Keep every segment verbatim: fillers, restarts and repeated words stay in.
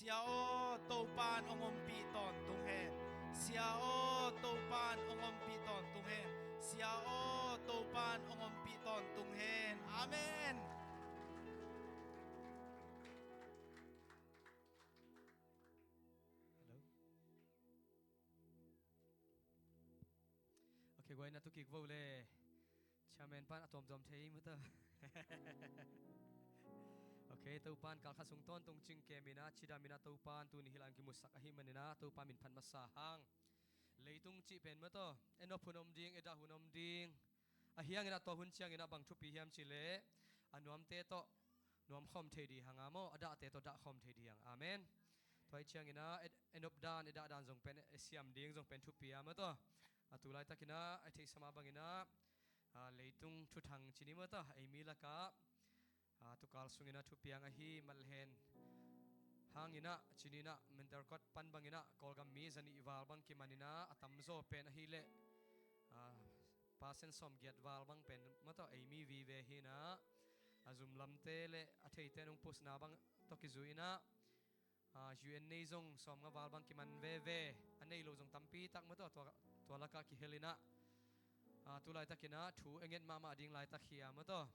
Sia aw, Topan hong ompih tawntung hen. Sia aw, Topan hong ompih tawntung hen. Sia aw, Topan hong ompih tawntung hen. Amen. Hello. Ok, guai na tu kik vo le. Chairman pan a tuamtuam thei mata. Ok, Topan kalkhat sung tawntung cing kemin ah, cidamin ah Topan tuni hih lai-ah kimusak ahih manin ah, Topa min phat masa hang. Leitung cih pen mata, e nop hun om ding, e dah hun om ding. Ahi hangin ah tua hun ciangin ah bang thupi hiam cih leh, a nuamte tawh nuam khawm thei ding hang a maw, a dahte tawh dah khawm thei ding hang. Amen. Tua hi ciangin ah, e, e nop dan, e dah dan zong pen, e siam ding zong pen thupi a mata. A tu laitakin ah, a theihsa mah bangin ah, a, leitung thuthang ci ni mata, ei mi lakah, a, tukal sungin ah thupiang ahi mah le hen. Hangin ah, ci ni in ah, Minter Court pan bangin ah, Kawlgam mi zanih val bang kimanin ah, a tamzaw pen ahih leh, a, percent sawmgiat val bang pen mata, ei mi vive hi in ah, a zum lamte le a theite nung pusna bang tawh kizui in ah, a, U N nei zong sawmnga val bang kiman veve, a nei lo zong tampi tak mata, tua, tua lakah kihel in ah, a, tu laitakin ah thu e nget mahmah ding laitak hi a mata.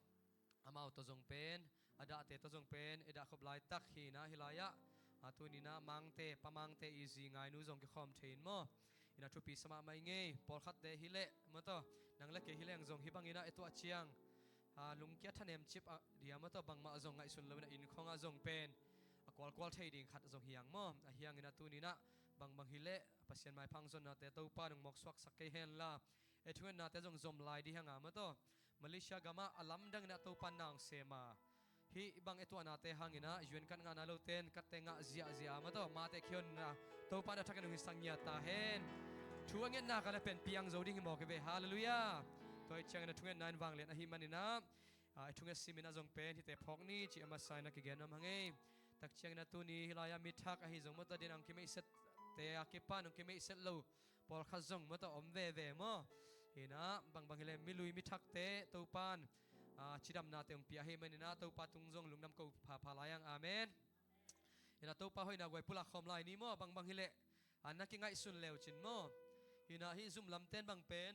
Amau tawh zong pen, a dahte tawh zong pen, e dah khop laitak hi in ah hih lai-ah, a, tuni in ah Mangte, Pa Mangte i zi Ngainu zong kikhawm thei in maw. In ah thupi sa mahmah i ngei, pawlkhatte hi leh mata, nang le kei hi leng zong hih bangin ah e tuah ciang, a, lungkia thanem cip a dia mata, bangmah zong ngaihsun lo in ah inn khawngah zong pen a kualkual thei ding khat zong hi hang maw. Ahi hangin ah tuni in ah bangbang hi leh Pasian maipha hong zonnate Topan hong mawksuaksak kei hen la, e thungetnate zong zom lai ding hang a mata. Malaysia gamah a lamdangin ah Topan na hong sem a, hih bang e tuahnate hangin ah U N card ngah nai lote in cardte ngah ziahziah a mata, mahte kihonna Topan a thakin hong hisak ngiat ta hen. Thu a ngetna kal a pen piang zo ding hi mawk hi ve. Halleluiah. Tua hi ciangin ah thungetna in vanglian ahih manin ah, a, e thunget simin ah zong pen hihte phawk ni cih a masa in ah kigen nuam hang ei. Tak ciangin ah tuni hih lai-ah mi thak ahi zong mata, din a hong kimeihsette a kipan hong kimeihset lo pawlkhat zong mata om veve maw. Hi in ah bangbang hi leh mi lui mi thakte Topan, a, cidamnate hong pia ahih manin ah Topa tung zong lungdam ko phapha lai hang. Amen. Hi in ah Topa hoihna guai pulak khawm lai ni maw, bangbang hi leh, a, na kingaihsun le uh cin maw. Hi in ah hih zum lamte in bang pen,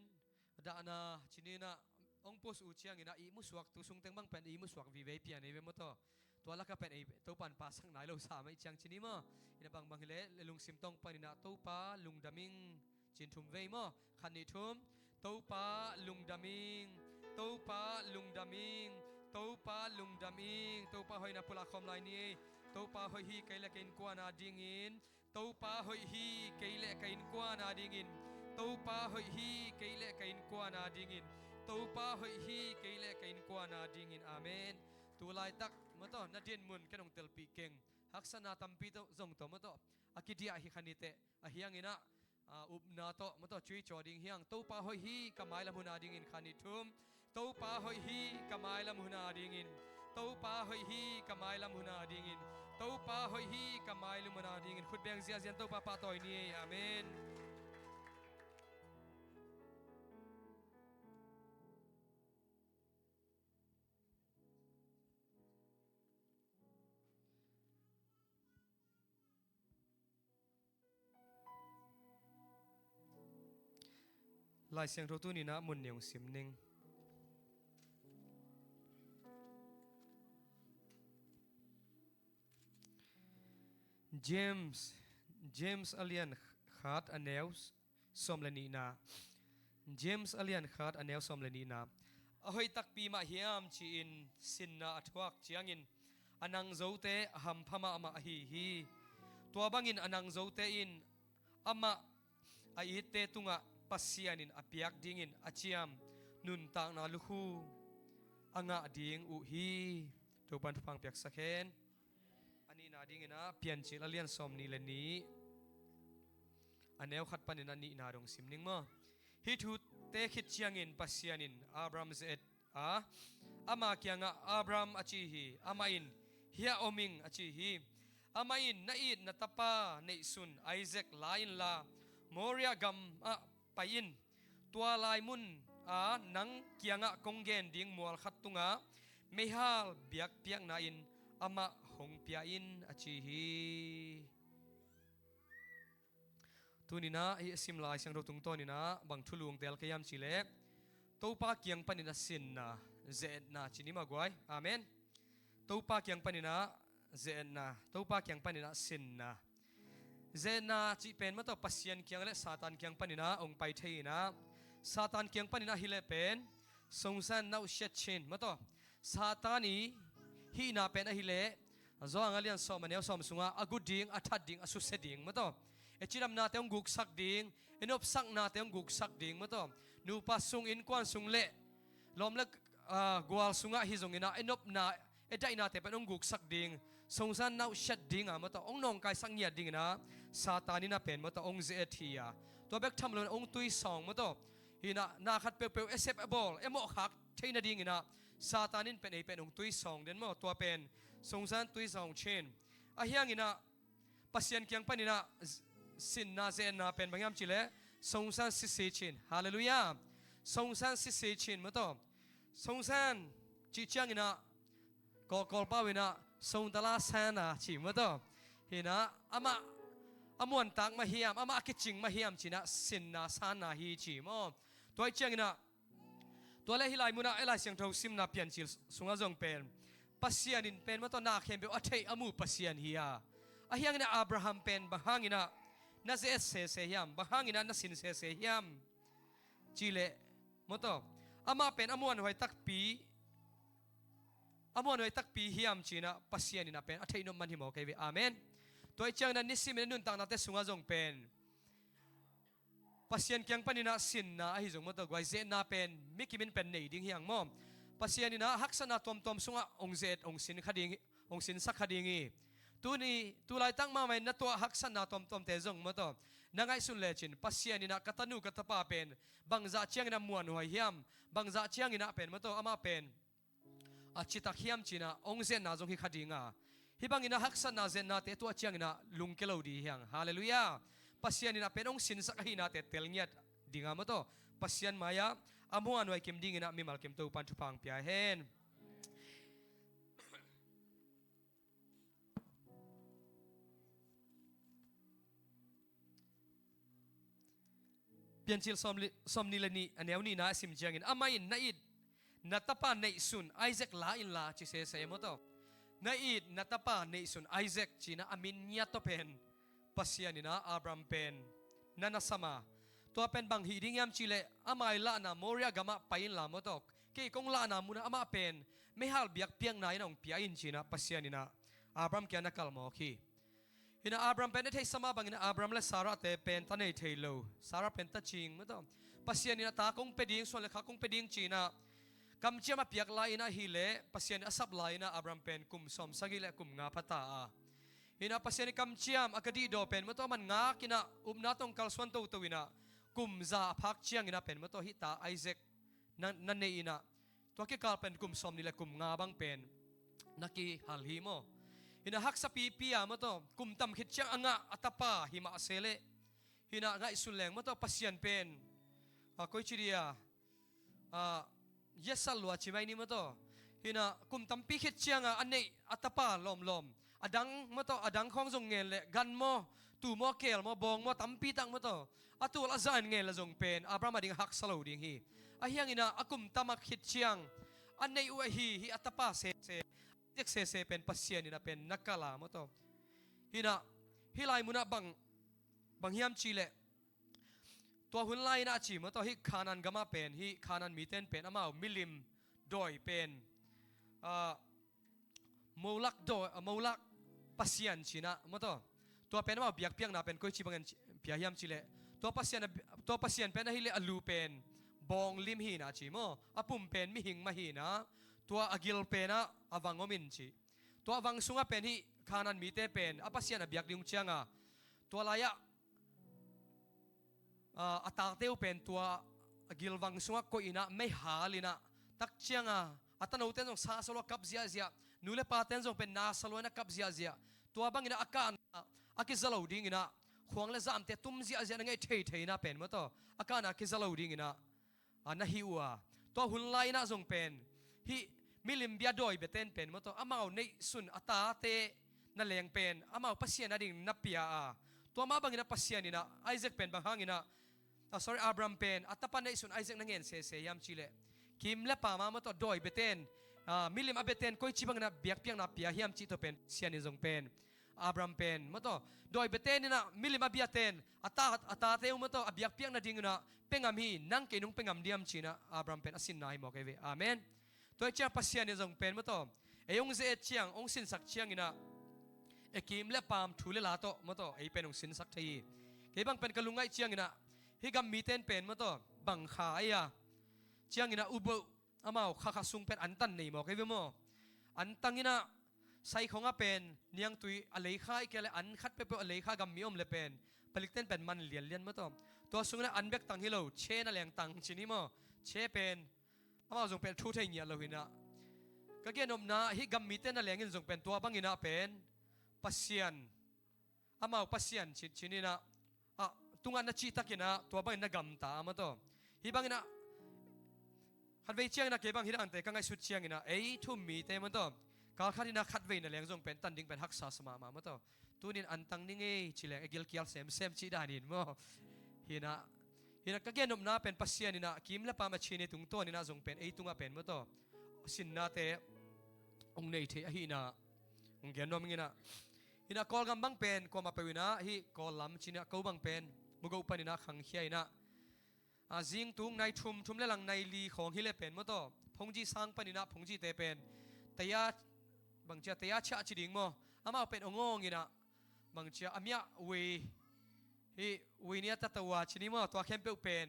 dahna ci ni in ah hong post uh ciangin ah ihmu suak, tu sungteng bang pen ihmu suak vive pian ei ve mata. Tua lakah pen ei Topan pasak nai lo sa mai ciang ci ni maw. Hi in ah bangbang hi leh, le lungsim tawng panin ah Topa lungdam ing ci-in thum vei maw. Khat nih thum. Topa lungdam ing, Topa lungdam ing, Topa lungdam ing. Topa hoihna pulak khawm lai ni ei. Topa hoih hi kei le ka innkuan a dingin. Topa hoih hi kei le ka innkuan a dingin. Topa hoih hi kei le ka innkuan a dingin. Topa hoih hi kei le ka innkuan a dingin. Amen. Tu laitak mata, na dinmun ken hong telpih keng. Haksatna tampi tawh zong tawh mata, a kidiah hi kha ni teh. Ahi hangin ah, a, upna tawh mata, cuicaw ding hi hang. Topa hoih hi ka mailam hun a dingin. Khat nih thum. Topa hoih hi ka mailam hun a dingin. Topa hoih hi ka mailam hun a dingin. Topa hoih hi ka mailam hun a dingin. Khut beng ziahziah in Topa pahtawi ni ei. Amen. Lai Siangtho tuni in ah mun nih hong sim ning. James, James a lian khat a neu sawm le nihna. James a lian khat a neu sawm le nihna. A hoih takpi mah hiam ci-in sinna a thuak ciangin a nangzote a hampha mahmah ahi hi. Tua bangin a nangzote in amah a itte tungah Pasian in a piak dingin a ciam nuntakna lukhu a ngah ding uh hi. Topan thupha piaksak hen. A nihna dingin ah Piancil a lian sawm nih le nih, a neu khat panin a nihna dong sim ning maw. Hih thute khit ciangin Pasian in Abraham ze-et a, ama kiangah, "Abraham," a ci hi. Amah in, "Hiah om ing," a ci hi. Amah in, "Na it na tapa neihsun Isaac la inla, Moriah gamah pai in. Tua lai mun a nang kiangah kong gen ding mual khat tungah meihal biakpiakna in amah hong pia in," a ci hi. Tuninah hih a sim Lai Siangtho tungtawninah bang thulu hong tel ka hiam cihleh, Topa kiang paninah sinna, ze-etna ci ni mah guai. Amen. Topa kiang paninah ze-etna, Topa kiang paninah sinna. Ze-etna cih pen maw tawh Pasian kiang le Satan kiang paninah hong pai thei inah, Satan kiang paninah hileh pen songsan nauh siat chin maw tawh, Satan i hihna pen ahileh, Johan a lian sawm a neu sawm sungah a gu ding, a that ding, a susia ding maw tawh, e cidamnate hong guksak ding, e nopsaknate hong guksak ding maw tawh, nupa sung, innkuan sung le lawm le, ah, gual sungah hi zonginah e nopna, e daihnate pen hong guksak ding, songsan nauh siat dinga maw tawh hong nawngkaisak ngiat dinginah Satan inah pen maw tawh hong ze-et hi a, tua bek tham loin hong tuisawng maw tawh. Hinah na khat peuhpeuh e sep e bawl, e mawhkhak theih nadinginah Satan in pen ei pen hong tuisawng den maw, tua pen songsan tuisawng chin. Ahi hanginah Pasian kiang paninah z-, sinna, ze-etna pen bang hiam cihleh songsan sisi chin. Halleluiah. Songsan sisi chin maw tawh. Songsan cih cianginah Kawl, Kawlpau inah songtala sanna ci maw tawh. Hinah amah a muantak mah hiam, amah a kicing mah hiam cinah sinna, sanna hi ci maw. Tua ih cianginah tua le hih lai munah e Lai Siangtho simna Piancil sungah zong pen Pasian in pen maw tawh na khempeuh a theih a mu Pasian hi a. Ahi hanginah Abraham pen bang hanginah na ze-et sese hiam, bang hanginah na sin sese hiam cihleh maw tawh, amah pen a muanhuai takpi, a muanhuai takpi hiam cinah Pasian inah pen a theih nop man hi maw kei ve. Amen. Tua ih cianginah nisimin a nuntaknate sungah zong pen Pasian kiang paninah sinna ahi zong maw tawh guai, ze-etna pen mi kimin pen nei ding hi hang maw. Pasian inah haksatna tuamtuam sungah hong ze-et, hong sin kha ding, hong sinsak kha ding hi. Tuni, tu laitak mahmah in na tuah haksatna tuamtuamte zong maw tawh, na ngaihsun lecin Pasian inah ka tanu ka tapa pen bangzah cianginah muanhuai hiam, bangzah cianginah pen maw tawh amah pen a citak hiam cinah hong ze-etna zong hi kha dinga. Hih banginah haksatna ze-etnate tuah cianginah lungkia lo ding hi hang. Halleluiah. Pasian inah pen hong sinsak ahihnate tel ngiat dinga maw tawh, Pasian mai-ah a muanhuai kim dinginah mimal kim Topan thupha hong pia hen. Piancil sawm li-, sawmnih le nih a neu nihna a sim ciangin, amah in, "Na it na tapa neihsun Isaac la inla," ci sese maw tawh. "Na it na tapa neihsun Isaac," cinah a min ngiat tawh pen Pasian inah Abraham pen na na sam a. Tua pen bang hih ding hiam cihleh, a mai lahna Moria gamah pai inla maw tawh, kei kong lahna munah amah pen meihal biakpiakna in hong pia in cinah Pasian inah Abraham kiang na kalmawk hi. Hinah Abraham pen i theihsa mah bangin Abraham le Sarah-te pen ta nei thei lo. Sarah pen ta cing maw tawh. Pasian inah ta kong pia ding, suan le khak kong pia ding cinah kamciam a piak lai-inah hileh, Pasian in a sap lai-inah Abraham pen kum sawmsagih le kum nga pha ta a. Hinah Pasian in kamciam a ka dihdaw pen maw tawh a man ngakinah upna tawh kalsuan toto inah kum za a phak cianginah pen maw tawh hih ta Isaac na, na nei inah, tua kikal pen kum sawmnih le kum nga bang pen na kihal hi maw. Hinah haksa pipi a maw tawh, kum tam khit ciang a ngah a tapa hi mah se leh, hinah ngaihsun leng maw tawh, Pasian pen, a, koi ci dia, a, yasal lua ci mai ni maw tawh. Hinah kum tampi khit cianga a neih a tapa lawmlawm, a dang maw tawh, a dang khawng zong ngen leh gan maw, tuu maw, keel maw, bawng maw, tampi tak maw tawh, a tul a zan ngen leh zong pen Abraham a ding haksa lo ding hi. Ahi hanginah a kum tam a khit ciang a neih uh ahi hih a tapa sese, Isaac sese pen Pasian inah pen na kal a maw tawh. Hinah hih lai munah bang, bang hiam cihleh, tua hun lai-inah a ci maw tawh, hih Kanaan gamah pen, hih Kanaan mite in pen amau milim dawi pen, a, Molak dawi, a, Molak pasian cinah maw tawh, tua pen amau biakpiakna pen koici bangin ci, pia hiam cihleh, tua pasian a, tua pasian pen ahileh a lu pen bawng lim hinah ci maw, a pum pen mihing mah hinah, tua a gil penah a vang om in ci. Tua vang sungah pen hih Kanaan mite pen a pasian a biak ding uh cianga, tua lai-ah, a, a tate uh pen tua a gilvang sungah koih inah meihal inah, tak cianga a tanote in zong sasa lua kap ziahziah, nu le pate in zong pen nasa lua inah kap ziahziah, tua banginah a kana a kiza lo dinginah, khuang le zamte tum ziahziah na ngeih theithei inah pen maw tawh, a kana a kiza lo dinginah a na hi uh a. Tua hun lai-inah zong pen hih milim bia dawi biate in pen maw tawh, amau neihsun a tate na leng pen amau pasian a ding na pia a. Tua mah bangin ah Pasian in ah Isaac pen bang hangin ah, ah, sorry, Abraham pen a tapa neihsun Isaac na ngen sese hiam cih leh, kim le paam a maw tawh dawi biate'n, ah, milim a biate'n koici bangin ah biakpiakna pia hiam cih tawh pen Pasian in zong pen, Abraham pen maw tawh dawi biate'n in ah milim a biate'n a ta, a tate uh maw tawh a biakpiak nadingin ah pia ngam hi, nang kei nong pia ngam diam ci-in ah Abraham pen a sinna hi mawk ei ve. Amen. Tua hi ciang Pasian in zong pen maw tawh ei hong ze-et ciang, hong sinsak ciangin ah ei kim le paam thu le la tawh maw tawh ei pen hong sinsak thei hi. Kei bang pen ka lungngaih ciangin ah hih gam mite'n pen maw tawh bang kha ei a, ciangin ah uboh amau kha kha sung pen antang nei mawk ei ve maw. Antang in ah saikhong ah pen niangtui a lei kha, ahih kei leh an khat peuhpeuh a lei kha gam mi om leh pen palikte'n pen man lianlian maw tawh. Tua sungin ah an bek tang hi lo, che na leng tang ci ni maw. Che pen amau zong pen thu thei ngiat lo hi in ah, ka gennopna hih gam mite na leng in zong pen tua bangin ah pen Pasian, amau Pasian cih ci ni in ah, ah, tungah na cih takin ah tua bangin na gamta a maw tawh. Hih bangin ah khatvei ciangin ah kei bang hih dangte ka ngaihsut ciangin ah ei thu-um mite maw tawh, kal khat in ah khatvei na leng zong pen tan ding pen haksa sa mahmah maw tawh. Tuni-in antang ni ngei ci leng ei gilkial semsem cih dan in maw. Hi in ah, hi in ah ka gennopna pen Pasian in ah kim le paam a cih ni tungtawn in ah zong pen ei tungah pen maw tawh sinnate hong nei thei ahih in ah hong gen nuam ing in ah. Hi in ah Kawlgam bang pen kuamah peuh in ah hih Kawl lam ci-in ah ko bang pen Mugoh panin ah khangkhia in ah, ah, zingtung nai thum, thum le lang nai li khawng hi leh pen maw tawh phungji sang panin ah phungji te pen taya, bangci a taya ciah ci ding maw, amau pen hong awng in ah bangci a a miah ui, hih ui ni a tatawa ci ni maw, tua khempeuh pen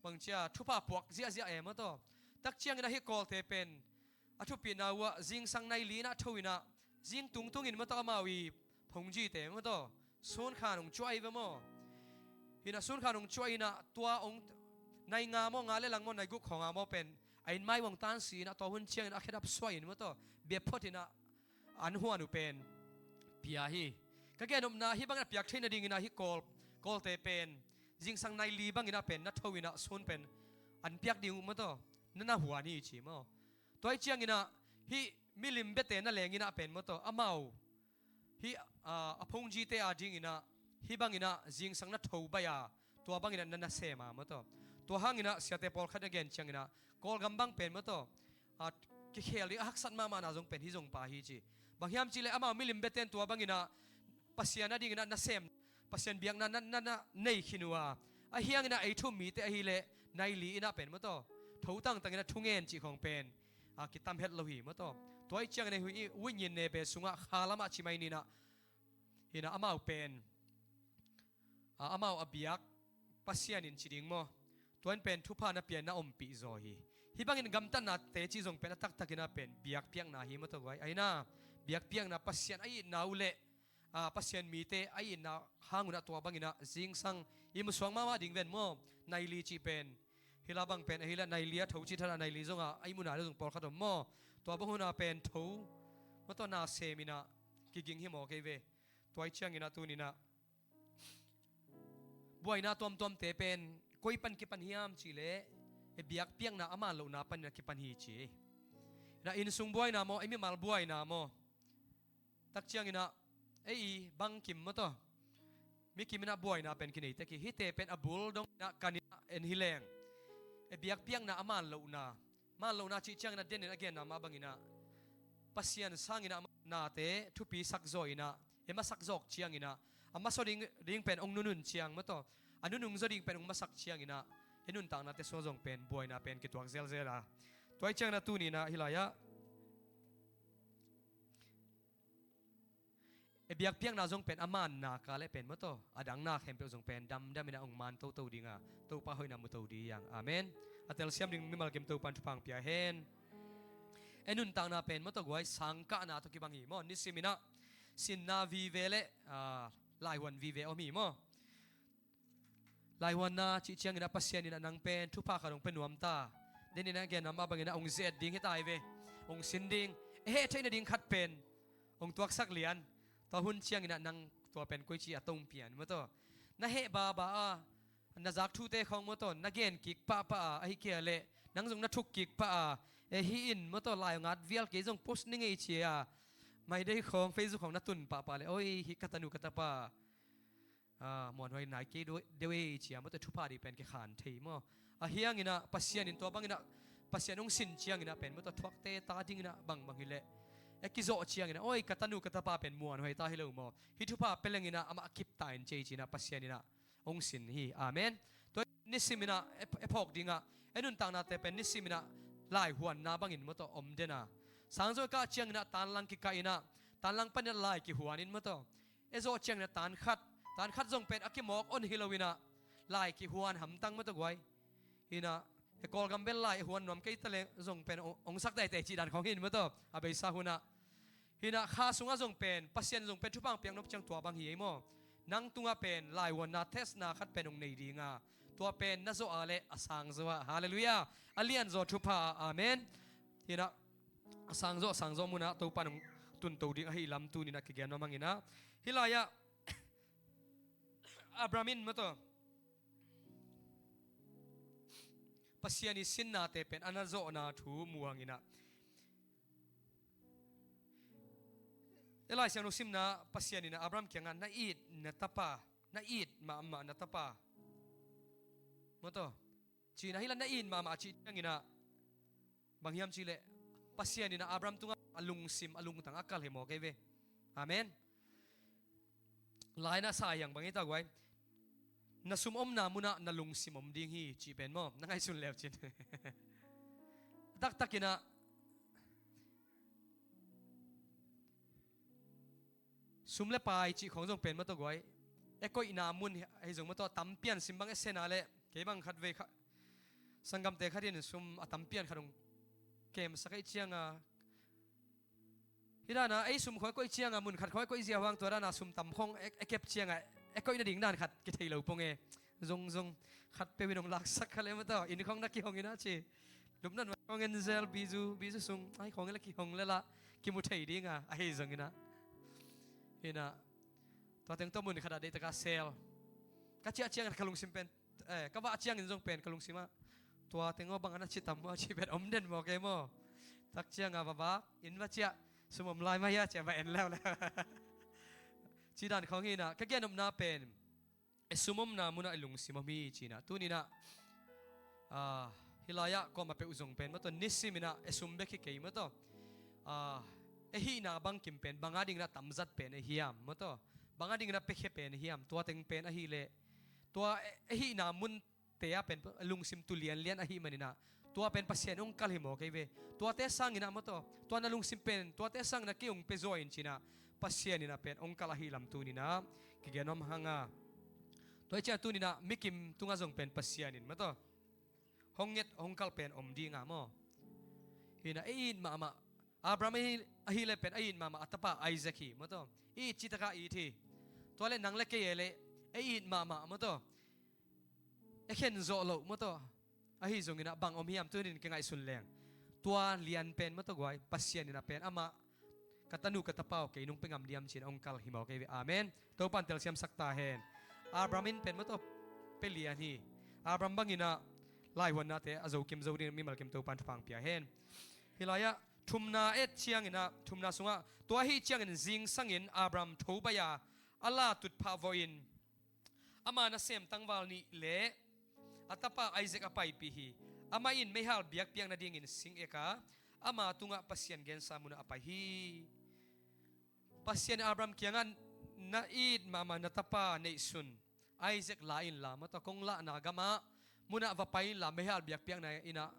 bangci a thupha puak ziahziah e maw tawh. Tak ciangin ah hih Kawlte pen a thupina uh ah zingsang nai li in ah tho in ah zingtung tungin maw tawh amau i phungji te maw tawh sunkhan hong cuah hi ve maw. Hi in ah sunkhan hong cuah in ah tua hong nai nga maw, nga le lang maw, nai guk khawng a maw pen a inn mai uh hong tansi in ah tua hun ciangin a khedap suah in maw tawh bia phot in ah an huan uh pen pia hi. Ka gennopna hih bangin a piak theih nadingin ah hih Kawl, Kawlte pen zingsang nai li bangin ah pen na tho in ah sun pen an piak ding uh maw tawh na na huan hi ci maw. Tua hi ciangin ah hih milim biate na leng in ah pen maw tawh amau hih, ah, a phungji te a dingin ah hih bangin ah zingsang na tho baih a, tua bangin ah na nasem a maw tawh. Tua hangin ah siate pawlkhat in a gen ciangin ah Kawlgam bang pen maw tawh, ah, kikhel ding a haksat mahmahna zong pen hih zong pa hi ci. Bang hiam cih leh amau milim biate'n tua bangin ah Pasian a dingin ah nasem, Pasian biakna na, na, na nei khin uh a, ahi hangin ah ei thu-um mite ahih leh nai li in ah pen maw tawh tho tangtang in ah thungen cih khawng pen, ah, kitam het lo hi maw tawh. Tua hi ciangin ah hih uinyin ne be sungah kha lamah ci mai ni in ah, hi in ah amau pen, ah, amau a biak Pasian in ci ding maw, tua in pen thupha na pia in na ompih zaw hi. Hih bangin gamtatna teci zong pen a taktak in ah pen biakpiakna hi maw tawh guai. Ahi in ah biakpiakna Pasian a itna uh leh, ah, Pasian mite a itna hang un ah tua bangin ah zingsang i musuak mahmah ding ven maw. Nai li cih pen hih la bang pen ahih leh nai li a tho cih thadah nai li zong ah a ihmuna le zong pawlkhat om maw. Tua bang hun ah pen tho maw tawh nasem in ah kiging hi mawk ei ve. Tua hi ciangin ah tuni in ah buaina tuamtuamte pen koi pan kipan hiam cih leh ei biakpiakna a man lohna panin ah kipan hi ci. Na innsung buaina maw, ei mimal buaina maw, tak ciangin ah ei i bangkim maw tawh mi kim in ah buaina pen kinei tek hi. Hihte pen a bul dong in ah kan in ah en hi leng ei biakpiakna a man lohna, man lohna cih ciangin ah den in a genna mah bangin ah Pasian sangin ah nate thupi sak zaw in ah, ei masak zawk ciangin ah a masa ding, ding pen hong nunun ciang maw tawh, a nunung zaw ding pen hong masak ciangin ah ei nuntaknate sungah zong pen buaina pen kituak zelzel a. Tua hi ciangin ah tuni in ah hih lai-ah ei biakpiakna zong pen a manna ka leh pen maw tawh a dangna khempeuh zong pen damdam in ah hong man toto ding a, Topa hoihna mu to ding hi hang. Amen. A telsiam ding mimal kim Topa'n thupha hong pia hen. Ei nuntakna pen maw tawh guai sangkahna tawh kibang hi maw. Nisim in ah sinna vive leh, ah, laihuan vive om hi maw. Laihuanna cih ciangin ah Pasian in ah nang pen thupha khat hong pia nuam ta. Den in a genna mah bangin ah hong ze-et ding hi ta hi ve. Hong sin ding, ei heh theih nading khat pen hong tuaksak lian. Tua hun ciangin ah nang tua pen koici a tong pian maw tawh, na heh baba a, na zak thute khawng maw tawh na gen kik pahpah a, ahih kei leh nang zong na thuk kik pah a, ei hih in maw tawh lai ngat vial kei zong post ni ngei ci a, My Day khawng, Facebook khawng na tun pahpah leh, oi, hih ka tanu ka tapa ah, muanhuai nai kei deuh ei ci-a maw tawh thupha dih pen kikhan thei maw. Ahi hanginah Pasian in tua banginah Pasian hong sin cianginah pen maw tawh thuakte ta dinginah bangbang hileh e kizawh cianginah oi ka tanu ka tapa pen muanhuai ta hi lo maw, hih thupha pia lenginah amah kip ta in ci ei cinah Pasian inah hong sin hi. Amen. Tua nisim inah e, e phawk dingah e nuntaknate pen nisim inah laihuanna bangin maw tawh om den a, sangzawh kah cianginah tanlang kikah inah tanlang paninah lai kihuan in maw tawh e zawh cianginah tan khat, tan khat zong pen a kimawk on hi lo inah lai kihuan hamtang maw tawh guai. Hinah e Kawlgam bel lai e huan nuam kei ta leh zong pen ong, ong sak daite cih dan khawng hi in maw tawh a beisa hunah. Hinah kha sungah zong pen Pasian zong pen thupha piak nop ciang tua bang hi ei maw. Nang tungah pen laihuanna testna khat pen hong nei dinga, tua pen na zawh a leh a sangzawh ah. Halleluiah. A lianzaw thupha ah. Amen. Hinah a sangzawh a sangzawh munah Topa in hong tunto ding ahi lam tuninah kigen nuam hanginah hih lai-ah Abraham in maw tawh Pasian i sinnate pen a na zawhna thu mu hanginah e Lai Siangtho simna Pasian inah Abraham kiangah na it na tapa, na it mahmah na tapa maw tawh ci-inah hih lai na it mahmah cih cianginah bang hiam cihleh Pasian inah Abraham tungah a lungsim a lungtang a kal hi maw kei ve. Amen. Lai-ah sa hiang bang hi ta guai. Na sum omna munah na lungsim om ding hi cih pen maw na ngaihsun leucin. Taktakinah sum le pai cih khawng zong pen maw tawh guai. E koihna mun ahi zong maw tawh tampian sim bang e sena leh kei bang khat vei kha sanggamte khat in sum a tampian khat hong kemsak ahi cianga hih dana ei sum khawng e koih cianga mun khat khawng e koih zia huang tua dana sum tam khawng e, e kep cianga e koih nading dan khat kithei lo pong e. Zong zong khat peuh in hong laksak kha le maw tawh inn khawng na kihong inah ci. Lupna nuai khawng en zel bizu, bizu sung ai khawng en la kihong le lah kimu thei dinga ahi zonginah. Hinah tua teng tawh mun khatah deihtaka sel ka ciah ciangin ka lungsim pen eh, ka vah ciangin zong pen ka lungsimah tua teng aw bang a na ci tam maw ci pen om den maw kei maw. Tak cianga va vak in va ciah sum om lai mah hia ciah va en leuleu. Ci dan khawng hinah ka gen nopna pen e sum omna munah e lungsim om hi cinah tuninah ah, hih lai-ah kawm a peuh zong pen maw tawh nisim inah e sum bek hi kei maw tawh ah, e hihna bangkim pen banga dinginah tamzat pen e hiam maw tawh banga dinginah piakhia pen e hiam tua teng pen ahileh tua e, e hihna mun te ah pen lungsim tu lianlian ahih maninah tua pen Pasian hong kal hi maw kei ve. Tuate sanginah maw tawh tua na lungsim pen tuate sanginah kei hong pia zaw in cinah Pasian inah pen hong kal ahih lam tuninah kigen nuam hanga. Tua hi ciah tuninah mikim tungah zong pen Pasian in maw tawh hong nget hong kal pen om dinga maw. Hinah e it mahmah Abraham ahi, ahileh pen a it mahmah a tapa Isaac hi maw tawh. I it citakah it hi. Tua leh nang le kei e leh e it mahmah maw tawh e khen zawh loh maw tawh ahi zonginah bang om hiam tunin ka ngaihsun leng tua lian pen maw tawh guai Pasian inah pen amah ka tanu ka tapa aw kei nong pia ngam diam cinah hong kal hi maw kei ve. Amen. Topan telsiamsak ta hen. Abraham in pen maw tawh pia lian hi. Abraham banginah laihuannate a zokim zo ding mimal kim Topan thupha pia hen. Hih lai-ah thumna et cianginah thumna sungah tua ahi ciangin zingsangin Abraham tho baih a a la tutphah vawhin ama nasem tangval nih le a tapa Isaac a paipih hi. Amah in meihal biakpiak nadingin sing ek a ama tungah Pasian gensa munah a pai hi. Pasian in Abraham kiangah na it mahmah na tapa neihsun Isaac la inla maw tawh kong lahna gamah munah va pai inla meihal biakpiakna inah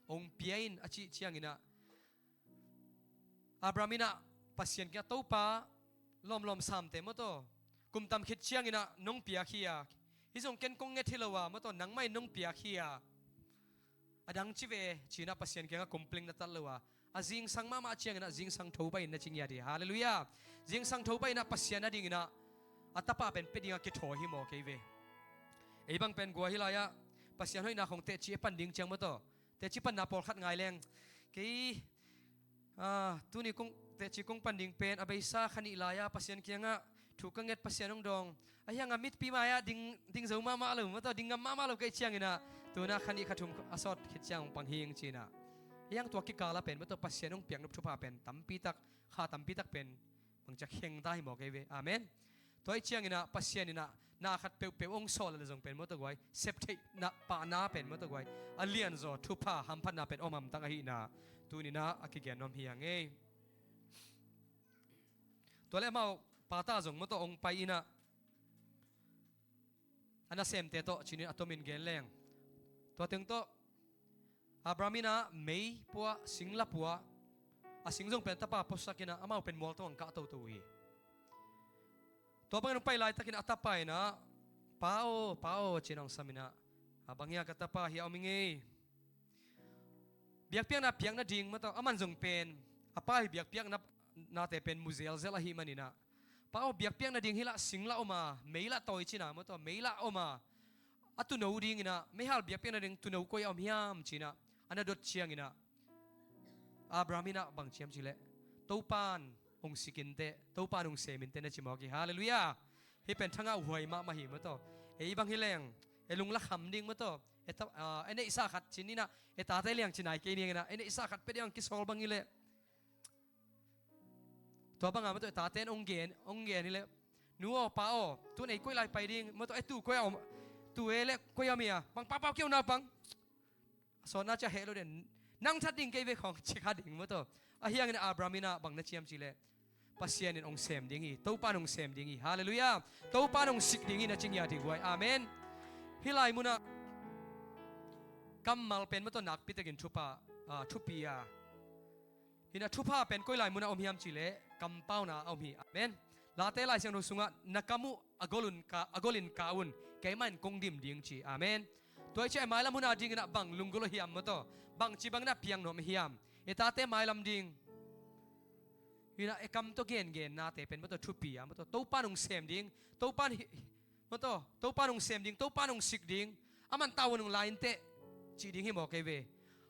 hong pia in a cih cianginah Abraham inah Pasian kiangah Topa lawmlawm samte maw tawh kum tam khit cianginah nong piak hi a hih zong ken kong nget hi lo a maw tawh nangmah in nong piak hi a a dang ci ve cinah Pasian kiangah complain na tat lo a a zingsang mahmah cianginah zingsang tho baih in na ci ngiat hi. Halleluiah. Zingsang tho baih inah Pasian a dinginah a tapa pen pia dingah kithawi hi maw kei ve. Ei bang pen guai hih lai-ah Pasian hoihna khong tehci e pan ding ciang maw tawh tehci panna pawlkhat ngai leng kei ah, tuni kong tehci kong pan ding pen a beisa kha nih lai-a Pasian kiangah thu ka nget Pasian hong dawng ahi hanga mipi mai-ah ding, ding zo mahmah lo maw tawh ding ngam mahmah lo ka hih cianginah tunah kha nih kha thum a sawt khit ciang hong pang hing cinah hiang tua kikala pen maw tawh Pasian hong piak nop thupha pen tampitak kha tampitak pen bangcia kheng ta hi maw kei ve. Amen. Tua hih cianginah Pasian inah na khat peuhpeuh hong sawl le zong pen maw tawh guai, sep theihna pahna pen maw tawh guai, a lianzaw thupha hamphatna pen om hamtang ahihna tuni-in ah a kigen nuam hi hang ei. Tua leh amau pa ta zong maw tawh hong pai-in ah a nasemte tawh ci-in a tomin gen leng, tua teng tawh Abraham in ah mei pua, sing la pua, a sing zong pen a tapa puasak in ah amau pen mual tawh hong kah toto uh hi. Tua bangin hong pai laitakin a tapa in ah, "Pa aw, pa aw," ci-in hong sam in ah, "A bang hia, ka tapa, hia om ing ei. Biakpiakna piak nading maw tawh," aman zong pen a pa hi biakpiakna nate pen mu zelzel ahih manin ah, "Pa aw, biakpiak nading hih lah sing lah om a, mei lah tawi cin a maw tawh, mei lah om a, a tuuno dingin ah, meihal biakpiak nading tuuno koi-ah om hiam?" ci-in ah a na dot ciangin ah, Abraham in ah bang ci hiam cih leh, "Topa'n hong sik inteh, Topa'n hong sem inteh," na ci mawk hi. Halleluiah. Hih pen thangah huai mahmah hi maw tawh. Ei bang hi leng, ei lung la kham ding maw tawh, ei ta, ah, ei neihsa khat ci-in ah, ei tate liang ci nai kei ning in ah, ei neihsa khat pia ding hong kisawl bang hi leh, tua bangah maw tawh ei tate in hong gen, hong gen hi leh, "Nu aw, pa aw, tu-in ei koi lai pai ding maw tawh, ei tu koi-ah om, tu ei leh koi-ah om hia, bang pau pau kei un naupang." A sawtna ciang heh lo den, "Nang that ding kei ve khawng," ci kha ding maw tawh. Ahi hangin Abraham in ah bang na ci hiam cih leh, "Pasian in hong sem ding hi, Topa'n hong sem ding hi." Halleluiah. "Topa'n hong sik ding hi," na ci ngiat hi guai. Amen. Hih lai munah kammal pen maw tawh nakpi takin thupha, ah, thupi a, hi-in ah thupha pen koi lai munah om hiam cih leh kampauna ah om hi. Amen. Late Lai Siangtho sungah, "Na kam uh a gol un ka, a golin kah un, keimah in kong dim ding," ci. Amen. Tua ahih ciang ei mailam hun adingin ah bang lunggulh uh hiam maw tawh, bangci bangin ah piang nuam uh hiam? Ei tate mailam ding, hi-in ah ei kam tawh gengennate pen maw tawh thupi a maw tawh, "Topa'n hong sem ding, Topa'n hi, maw tawh, Topa'n hong sem ding, Topa'n hong sik ding, aman tavuan hong la inteh," cih ding hi mawk ei ve.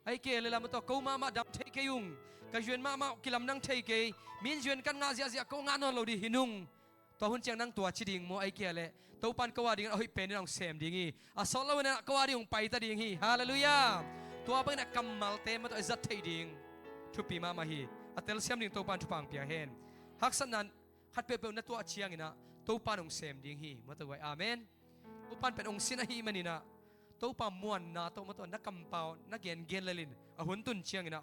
Ahih kei leh lah maw tawh, "Ko mahmah dam thei kei ung, ka zuan mahmah kilamdang thei kei, min zuan kan ngah ziahziah ko ngah nawn lo ding hi nung," tua hun ciang nang tua ci ding maw? Ahih kei leh, "Topa'n ko adingin a hoih penin hong sem ding hi, a sawt loin ah ko ading hong paita ding hi." Halleluiah. Tua bangin ah kammalte maw tawh ei zat theih ding thupi mahmah hi. A telsiam ding Topa'n thupha hong pia hen. Haksatna khat peuhpeuh na tuah ciangin ah Topa'n hong sem ding hi maw tawh guai. Amen. Topa'n pen hong sin ahih manin ah, Topa muanna tawh maw tawh na kampau na gengen lel in, a hun tun ciangin ah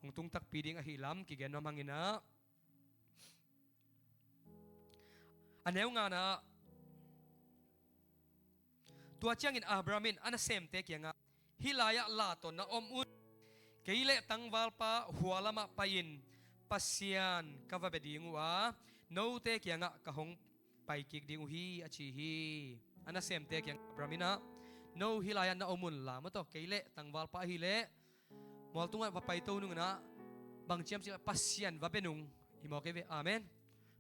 hong tung takpi ding ahih lam kigen nuam hang in ah. A neu ngana ah, tua ciangin Abraham in a nasemte kiangah, "Hih lai-ah la tawh na om un. Kei leh tangvalpa hua lamah pai-in Pasian ka va bia ding uh a, note kiangah ka hong pai kik ding uh hi," a ci hi. A nasemte kiangah Abraham in ah, "No hih lai-ah na om un la maw tawh, kei leh tangvalpa ahih leh mual tungah va paito nungin ah, bang ci hiam cih leh Pasian va bia nung hi mawk ei ve." Amen.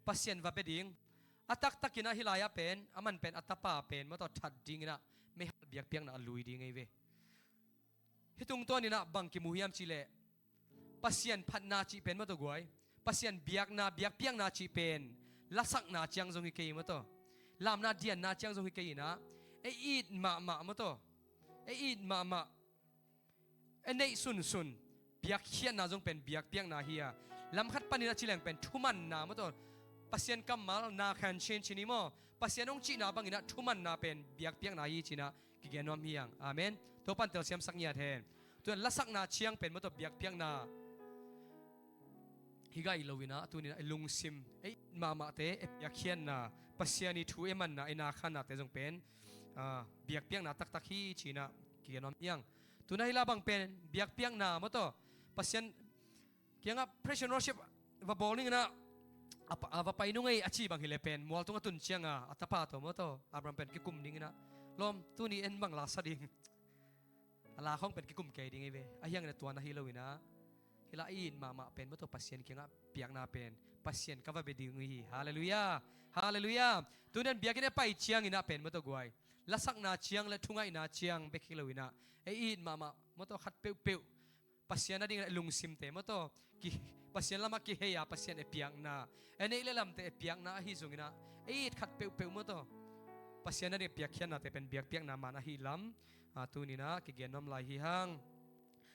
Pasian va bia ding. A taktakin ah hih lai-ah pen, aman pen a tapa pen maw tawh that dingin ah meihal biakpiakna ah lui ding ei ve. Hih tungtawnin ah bang kimu hiam cih leh, Pasian phatna cih pen maw tawh guai, Pasian biakna, biakpiakna cih pen lasakna ciang zong hi kei maw tawh, lamna dianna ciang zong hi kei in ah, ei it mahmah maw tawh, ei it mahmah, ei neih sunsun biakkhiatna zong pen biakpiakna hi a, lam khat panin a ci leng pen thumanna maw tawh, Pasian kammal na khan chin cin hi maw, Pasian hong cihna bangin ah thumanna pen biakpiakna hi ci-in ah kigen nuam hi hang. Amen. Topa'n telsiamsak ngiat hen. Tu-in lasakna ciang pen maw tawh biakpiakna hi gai loin ah, tuni-in ah ei lungsim, ei mahmahte, ei biakkhiatna, Pasian ii thu ei manna, ei na khannate zong pen, ah, biakpiakna taktak hi ci-in ah kigen nuam hi hang. Tu-in ah hih lai bang pen biakpiakna maw tawh, Pasian kiangah praise and worship va bawl ning in ah, a pa, a va pai nung ei a ci bang hi leh pen, mual tung a tun ciangah a tapa tawh maw tawh, Abraham pen kikum dingin ah, "Lawm, tuni en bang la sa ding?" A la khawng pen kikum kei ding ei ve. Ahi hangin ah tua na hi loin ah, hih lai-ah i it mahmah pen maw tawh Pasian kiangah piakna pen, "Pasian ka va bia ding uh hi." Halleluiah. Halleluiah. Tu-in ah biakinn ah pai ciangin ah pen maw tawh guai, lasakna ciang leh thungaihna ciang bek hi loin ah, ei it mahmah maw tawh khat peuhpeuh Pasian adingin ah lungsimte maw tawh, ki, Pasian lamah kihei a, Pasian ei piakna, ei neih leh lamte ei piakna ahi zongin ah, ei it khat peuhpeuh maw tawh Pasian ading piakkhiatnate pen biakpiakna man ahih lam, ah, tuni-in ah kigen nuam lai hi hang.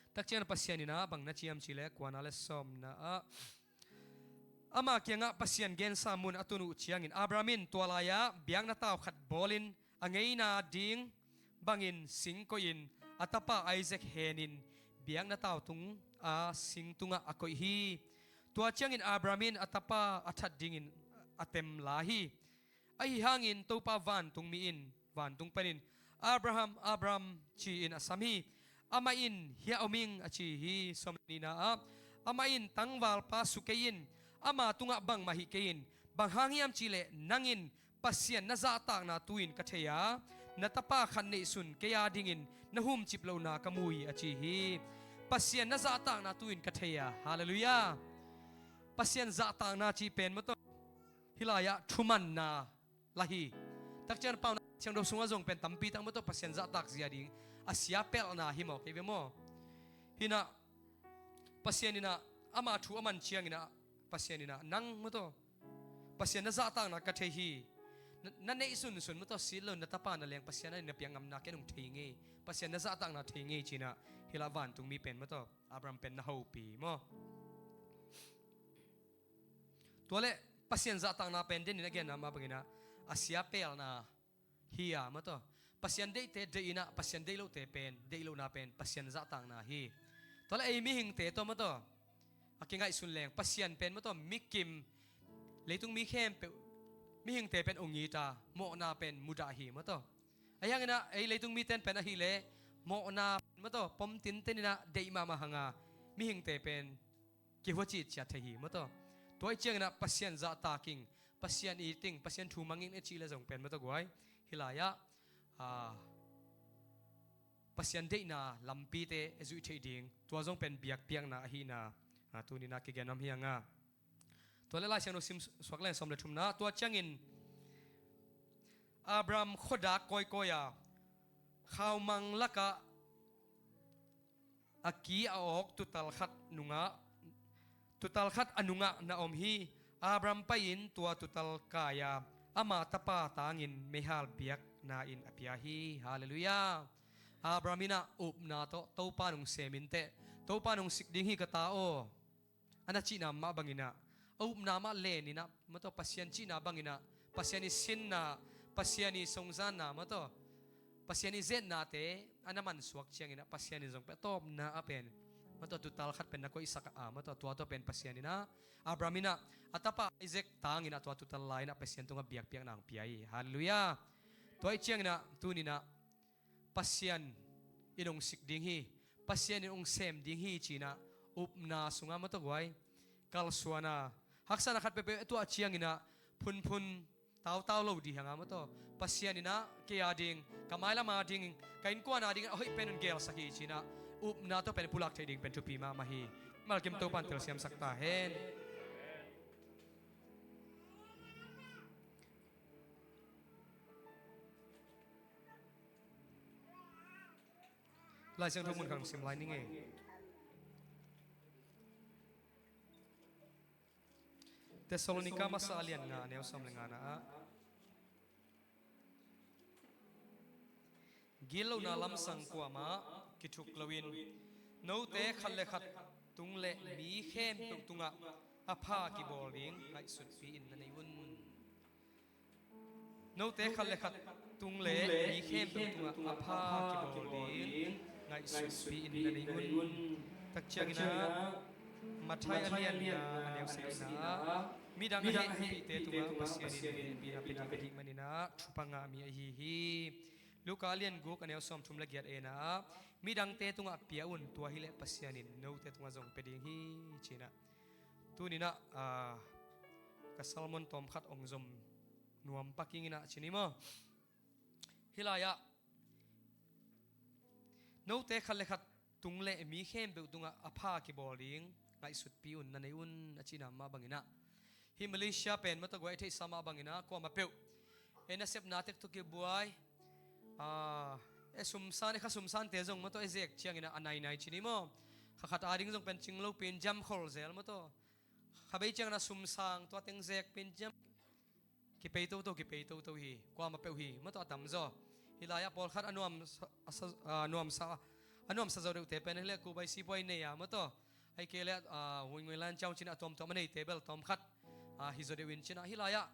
Tak ciangin ah Pasian in ah bang na ci hiam cih leh, kuana leh sawmna ah, Ama kiangah Pasian gensa mun a tun uh ciangin Abraham in tua lai-ah biakna tau khat bawlin a ngeina ding bangin sing koihin a tapa Isaac henin biakna tau tung a sing tungah a koih hi. Tua ciangin Abraham in a tapa a that dingin a tem lai hi. Ahi hangin Topa vantungmi in vantung panin, "Abraham, Abraham," ci-in a sam hi. Amah in, "Hiah om ing," a ci hi. Sawm le nihna ah, amah in, "Tangvalpa su kei in. Ama tungah bangmah hih kei in. Bang hang hiam cihleh nang in Pasian na zahtakna tu-in ka thei a, na tapa khat neihsun kei a dingin na humcip lohna ka mu hi," a ci hi. Pasian na zahtakna tu-in ka thei a. Halleluiah. Pasian zahtakna cih pen maw tawh, hih lai-ah thumanna la hi. Takciang Paunak Siangtho sungah zong pen tampi tak maw tawh Pasian zahtak zia ding a siapelhna hi maw, kei ve maw? Hinah Pasian inah ama thu a man cianginah Pasian inah nang maw tawh, Pasian na zahtakna ka thei hi. Na, na neihsunsun maw tawh sit lo na tapa na leng Pasian a na piak ngamna ken hong thei ngei. Pasian na zahtakna thei ngei cinah hih lah vantungmi pen maw tawh, Abraham pen na hopih maw? Tua leh Pasian zahtakna pen denin a genna mah banginah a siapelna hi a maw tawh. Pasian deihte deih inah Pasian deih lohte pen, deih lohna pen Pasian zahtakna hi. Tua leh ei mihingte tawh maw tawh a kingaihsun leng Pasian pen maw tawh mikim, leitung mi khempeuh, mihingte pen ong it a, mawhna pen mudah hi maw tawh. Ahi hanginah ei leitung mite in pen ahileh mawhna pen maw tawh pom tinten inah deih mahmah hanga mihingte pen kihuacit ciat thei hi maw tawh. Tua ih cianginah Pasian zahtak ing, Pasian it ing, Pasian thu mang ing a cih leh zong pen maw tawh guai, hih lai-ah, ah, Pasian deihna lampite a zuih theih ding, tua zong pen biakpiakna ahihna, ah, tuninah kigen nuam hi hanga. Tua leh Lai Siangtho sim suak leng sawm le thumna, tua ciangin Abraham khuadak kawikawi a khaumang lakah a ki a awk tutal khat nungah, tutal khat a nungah na om hi. Abraham pai-in tua tutal kai a ama tapa tangin meihal biakna in a pia hi. Halleluiah. Abraham inah upna tawh Topa nong sem inteh, Topa nong sik ding hi ka ta aw, a na cihna mah banginah a upna mah leninah maw tawh Pasian cihna banginah Pasian ih sinna, Pasian ih songzanna maw tawh, Pasian ih zetnate a na mansuak cianginah Pasian in zong pen a tawpna a pen maw tawh tutal khat pen na koihsak a maw tawh, tua tawh pen Pasian inah Abraham inah a tapa Isaac tanginah tua tutal lai-inah Pasian tungah biakpiakna hong pia hi. Halleluiah. Tua ih cianginah tuninah Pasian in hong sik ding hi, Pasian in hong sem ding hi cinah upna sungah maw tawh guai, kalsuan a, haksatna khat peuhpeuh a tuah cianginah phunphun tautau lo ding hanga maw tawh, Pasian inah kei a ding, ka mailam a ding, ka innkuan a ding a hoih pen hong gelsak hi cinah upna tawh pen pulak theih ding pen thupi mahmah hi. Malkim Topa in telsiamsak ta hen. Lai Siangtho mun khat hong sim lai ning ei. Thessalonika masa a lian nga a neu sawm le ngana ah, gitlohna lamsang kuamah kithuk loin note khat le khat tung le mi khempeuh tungah a pha kibawl ding ngaihsutpi in na nei un. Note khat le khat tung le mi khempeuh tungah a pha kibawl ding ngaihsutpi in na nei un. Takcianginah Matthai a lian nga a neu sagihna ah, midang a hehpihte tungah Pasian in hehpihna pia ding ahih maninah thupha ngahmi ahi hi. Luka a lian guk a neu sawmthum le giat ena ah, midangte tungah pia un, tua hileh Pasian in note tungah zong pia ding hi cinah. Tuninah, ah, ka sermon tawmkhat ong zom nuam pak ing inah ci ni maw? Hih lai-ah note khat le khat tung le mi khempeuh tungah a pha kibawl ding ngaihsutpi un, na nei un a cihna mah banginah, hih Malaysia pen maw tawh guai, i theihsa mah banginah kuamah peuh e nasepna tek tawh kibuai, ah, e sumsan, e kha sumsante zong maw tawh e zek cianginah a nainai ci ni maw? Kha khat a ding zong pen cing lopi in jam khol zel maw tawh. Kha bei cianginah sumsang tua teng zek pi in jam. Kipei toto, kipei toto hi, kuamah peuh hi maw tawh, a tamzaw. Hih lai-ah pawlkhat a nuamsa, a sa, a nuamsa, a nuamsa zo deuhte pen hileh kubai sipuai nei a maw tawh, ahih kei leh, a, huingui lan ciau cinah a tuamtuam a neite bel tawmkhat a, hi zaw deuh in cinah hih lai-ah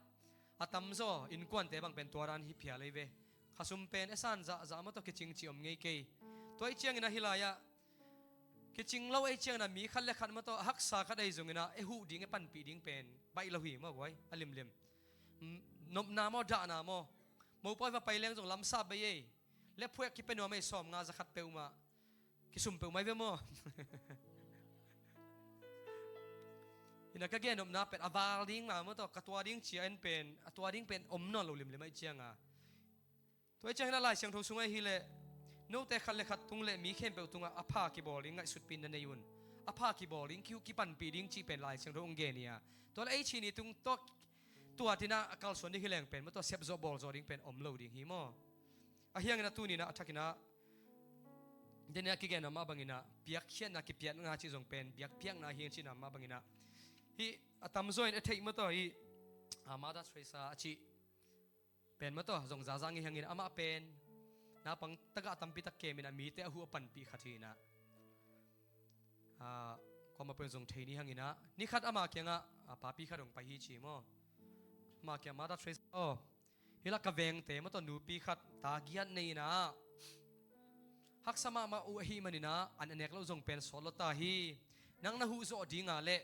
a tamzaw innkuante bang pen tua dan hi phial ei ve. Khasum pen e san zahzah maw tawh kicing cih om ngei kei. Tua ih ciangin ah hih lai-ah kicing lo ei ciangin ah mi khat le khat maw tawh a haksa khat ei zongin ah e huh ding e panpih ding pen baih lo hi maw guai a limlim. Nopna maw dahna maw, mopawi va pai leng zong lamsa bei ei. Lephuek kipia nuam ei sawm nga za khat peuhmah. Kisum peuhmah ei ve maw? Ina ka gen nopna pen a val ding mah maw tawh ka tua ding cia en pen a tua ding pen om nawn lo limlim aih cianga. Tua ih ciangin a Lai Siangtho sungah hileh note khat le khat tung le mi khempeuh tungah a pha kibawl ding ngaihsutpih na nei un. A pha kibawl ding kipanpih ding cih pen Lai Siangtho hong gen hi a. Tua le ei chini tung tawh tua tinah a kalsuan ding hi leng pen maw tawh sepzawh bawlzawh ding pen om lo ding hi maw? A hiangin a tuninah a thakinah denia kigenna mah banginah biakhiatna kipiatna cih zong pen biakpiakna hiang cinah mah banginah hih a tamzaw in a theih maw tawh hih a Mother Teresa a cih pen maw tawh zong zazang ih hiangin amah pen naupang tagah tampi tak kemin a mite a huh a panpih khat hinah kuamah pen zong thei ni hanginah ni khat ama kiangah papi khat hong pai hi ci maw? Ama kiang Mother Teresa aw, hih lak ka vengte maw tawh nupi khat ta giat nei inah haksa mahmah uh ahi maninah an a nek loh zong pen sawt lo ta hi. Nang na huh zawh dinga leh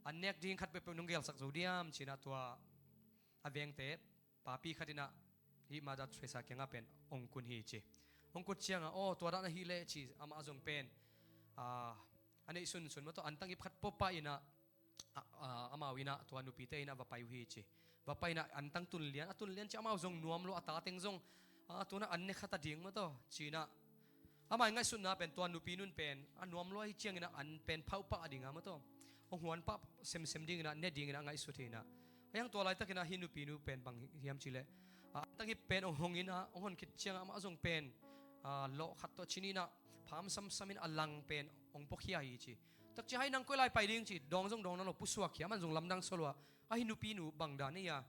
an nek ding khat peuhpeuh nong gelsak zo diam cinah tua a vengte papi khat inah hih Mother Teresa kiangah pen ong kun hi ci. Ong kut ciangah aw tua dan ahi leh ci amah zong pen a neih sunsun maw tawh antang ip khat pawpah inah amau inah tua nupite inah va pai uh hi ci. Va pai inah antang tunlian a tunlian ci amau zong nuam lo a tateng zong a tunah an ne khat a ding maw tawh cinah amah i ngaihsutna pen tua nupi nun pen a nuam lua hi cianginah an pen phauh pah dinga maw tawh hong huan pah semsem dinginah ne dinginah a ngaihsut hinah. A hiang tua laitakinah hi nupi nu pen bang hiam cileh a antang hi pen hong hong inah hong hon khit ciangah amah zong pen a lawh khat tawh cininah pham samsamin a lang pen hong pawkhia hi ci. Takci hai nang koi lai pai ding ci dawng zong dawng na lo pusuak khia man zong lamdang sawlua a hi nupi nu bang dan ei a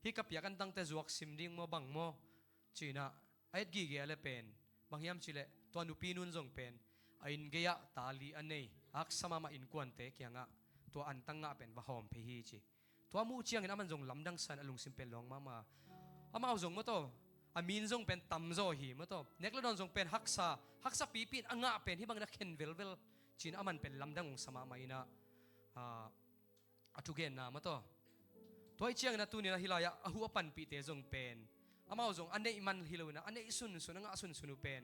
hi ka piak antangte zuak sim ding maw bang maw cinah a et gige a le pen bang hiam cileh tua nupi nun zong pen a inn gei-ah tali a nei haksa mahmah innkuante kiangah tua antang ngah pen va hawm phei hi ci. Tua muh ciangin aman zong lamdang san a lungsim pen lawng mahmah amau zong maw tawh a min zong pen tamzaw hi maw tawh nek le dawn zong pen haksa haksa pipi in a ngah pen hih bangin a khen velvel cin aman pen lamdang hong sa mahmah inah a thugenna maw tawh. Tua ih ciangin a tuninah hih lai-ah a huh a panpihte zong pen amau zong a neih man hi loinah a neih sunsun a ngah sunsun uh pen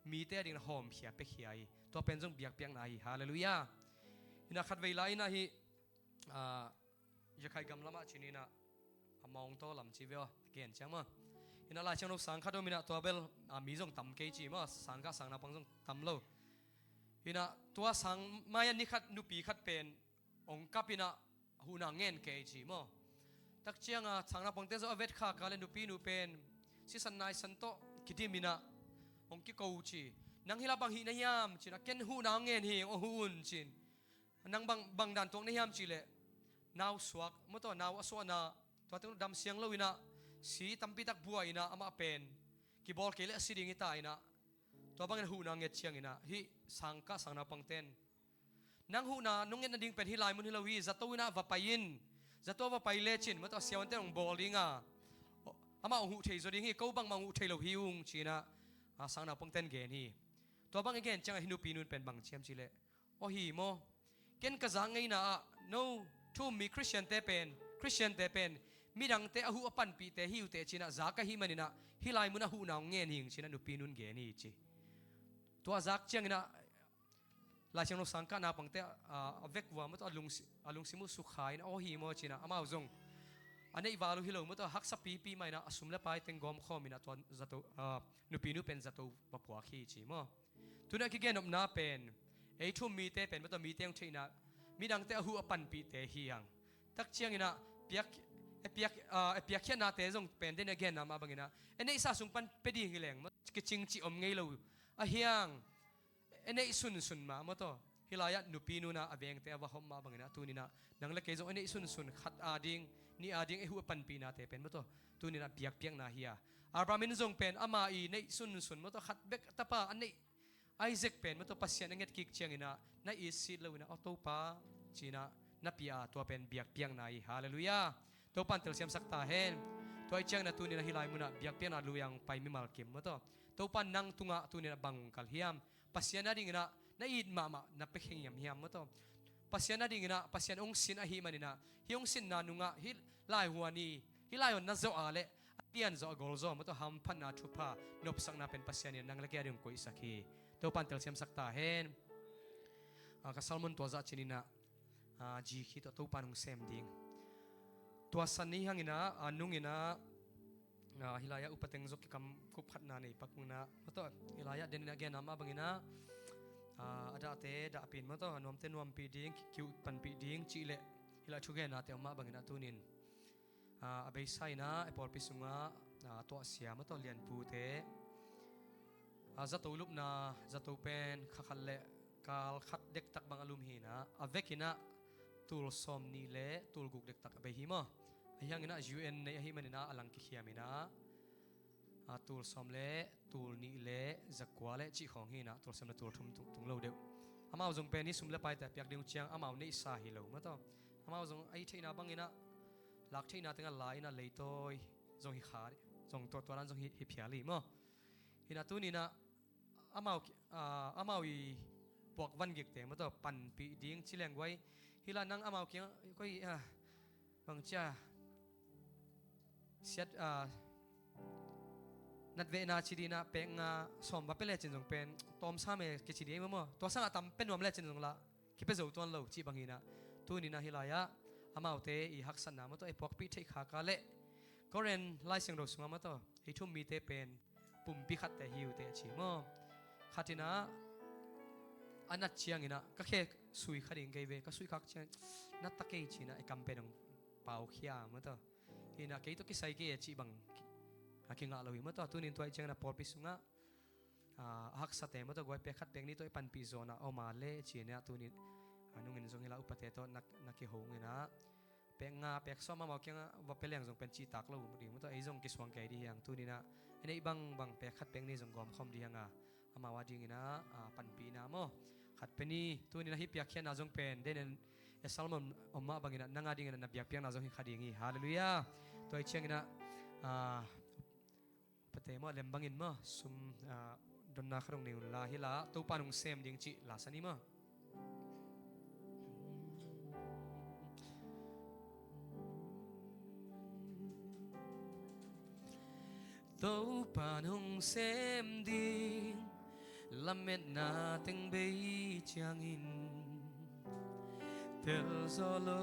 mite a dingin a hawmkhia pekhia hi. Tua pen zong biakpiakna hi. Halleluiah. Inah khatvei lai inah hih Yakhai gam lamah cininah a mawngtaw lam ci veo a gen ciang maw? Inah Lai Siangtho sang khat om inah tua bel mi zong tam kei ci maw? Sangkah sang naupang zong tam lo. Inah tua sang mai-ah ni khat nupi khat pen ong kap inah huhna ngen kei ci maw? Takcianga sang naupangte zawh a vet khaka le nupi nu pen sisan naisan tawh kidim inah ong kiko ci. Nang hila bang hih na hiam cinah ken huhna ong ngen hi ong huh un cin. Nang bang bang dan tuak na hiam cileh nau suak maw tawh nau a suahna tua teng dam siang lo inah si tampi tak bua inah amah pen kibawl kei le a si ding hi ta inah tua bangin huhna nget cianginah hih sangkah sang naupangten nang huhna nong nget nading pen hih lai mun hi lo hi zato inah va pai in zato va pai lecin maw tawh siavuante hong bawl dinga amah hong huh thei zaw ding hi ko bangmah hong huh thei lo hi ung cinah sang naupangten gen hi. Tua bang i gen ciangah hih nupi nun pen bang ciam cileh aw hi maw? Ken ka zak ngeina ah no thu um mi Khristiante pen Khristiante pen midangte a huh a panpihte hi uh teh cinah zak ahi maninah hih lai munah huhna hong ngen hing cinah nupi nun gen hi ci. Tua zak cianginah Lai Siangtho sangkah naupangte a vek vua maw tawh a lungsim uh sukha inah aw hi maw cinah amau zong a neih val uh hi lo maw tawh haksa pipi mah inah a sum le pai teng gawm khawm inah tua zato nupi nu pen zato va puak hi ci maw? Tunah kigen nopna pen ei thu um mite pen maw tawh mite hong theihna midangte a huh a panpihte hi hang. Takcianginah piak e piak e piakkhiatnate zong pen den a genna mah banginah e neihsa sung pan pia ding hi leng maw kicing cih om ngei lo a hiang e neih sunsun mah maw tawh hih lai-ah nupi nunah a vengte a va hawm mah banginah tuninah nang le kei zong e neih sunsun khat a ding nih a ding e huh a panpihnate pen maw tawh tuninah biakpiakna hi a. Abraham in zong pen ama i neih sunsun maw tawh khat bek tapa a neih Isaac pen maw tawh Pasian a nget kik cianginah na it sit loinah aw Topa cinah na pia a, tua pen biakpiakna hi. Halleluiah. Topan telsiamsak ta hen. Tua i ciangin a tuni-in a hih lai munah biakpiakna lui-a hong pai mimal kim maw taw. Topan nang tungah tuni-in a bang hong kal hiam? Pasian a dinginah na it mahmah na pia khin hiam hiam maw taw. Pasian a dinginah Pasian hong sin ahih maninah hih hong sinna nungah hih laihuan hi, hih laihuan na zawh a leh a lianzaw a golzaw maw taw hamphatna thupha nopsakna pen Pasian in nang le kei a ding hong koihsak hi. Topan telsiamsak ta hen. Ah, ka sermon tua zah cininah ah, G khi tawh Topan hong sem ding. Tua san ni hanginah, ah, nunginah, ah, hih lai-ah upa teng zong kikam kup khatna nei pak unginah. Maw taw, hih lai-ah deninah genna mah banginah, ah, a dahte dahpih in maw taw, a nuamte nuampih ding, ki, kiuh panpih ding cih leh hih lai thugennate om mah banginah tuni-in. Ah, a beisa inah, a pawlpi sungah, ah, tuahsia maw taw lianpute. Ah, zato lupna, zato pen kha khat le kal khat dektak bang a lum hinah, a vekinah tul sawm nih le tul guk dektak a bei hi maw. Ahi hanginah U N nei ahih maninah a lang kikhiam inah, ah, tul sawm le tul nih le zakua le cih khawng hinah, tul sawm le tul thum tung, tung lo deuh. Amau zong pen hih sum le paite a piak ding uh ciang amau neihsa hi lo maw taw. Amau zong a hih theihna banginah lak theihna tengah la inah leitawi zong hi kha, zong tuahtuah dan zong hi, hi phial hi maw. Hinah tuninah amau, ah, amau i puak vangikte maw taw panpih ding ci leng guai. Hih lai nang amau kiangah koi, ah, bang cia siat, ah, natvehna ci dinah pek nga sawm va pia lecin zong pen tawmsa me kici ding ei maw maw. Tua sangah tam pia nuam lecin zong lah kipia zo tuan lo cih bang hinah. Tuninah hih lai-ah amaute i haksatna maw taw ei puakpih theih khak a leh Korin Lai Siangtho sungah maw taw ei thum mite pen pumpi khatte hi uh teh a ci maw. Khat inah a nat cianginah ka khe sui kha ding kei ve, ka sui khak ciang nat ta kei cinah ei kam pen hong paukhia maw taw. Hinah kei tawh kisai kei a cih bang a kingah lo hi maw taw. Tunin tua i ciangin a pawlpi sungah, ah, a haksate maw taw guai pek khat pek nih tawh i panpih zawnah a om a leh cinah tunin, ah, nungin zong hih lai upate tawh na, na kiho unginah pek nga pek sawm amau kiangah va pia leng zong pen cihtak lo ding maw taw. Ei zong kisuang kei dih hiang tuninah ei neih bangbang pek khat pek nih zong gawmkhawm dih hiang a, amau a dinginah, ah, panpihna maw. Khat pia ni tuninah hih piakkhiatna zong pen denin a sermon om mah banginah nang a dinginah na biakpiakna zong hi kha ding hi. Halleluiah. Tua i cianginah, ah, upate maw lem bangin maw sum, ah, donna khat hong nei unla hih lai-ah Topan hong sem ding cih la sa ni maw. Topan hong sem ding lametna teng bei ciangin telzaw lo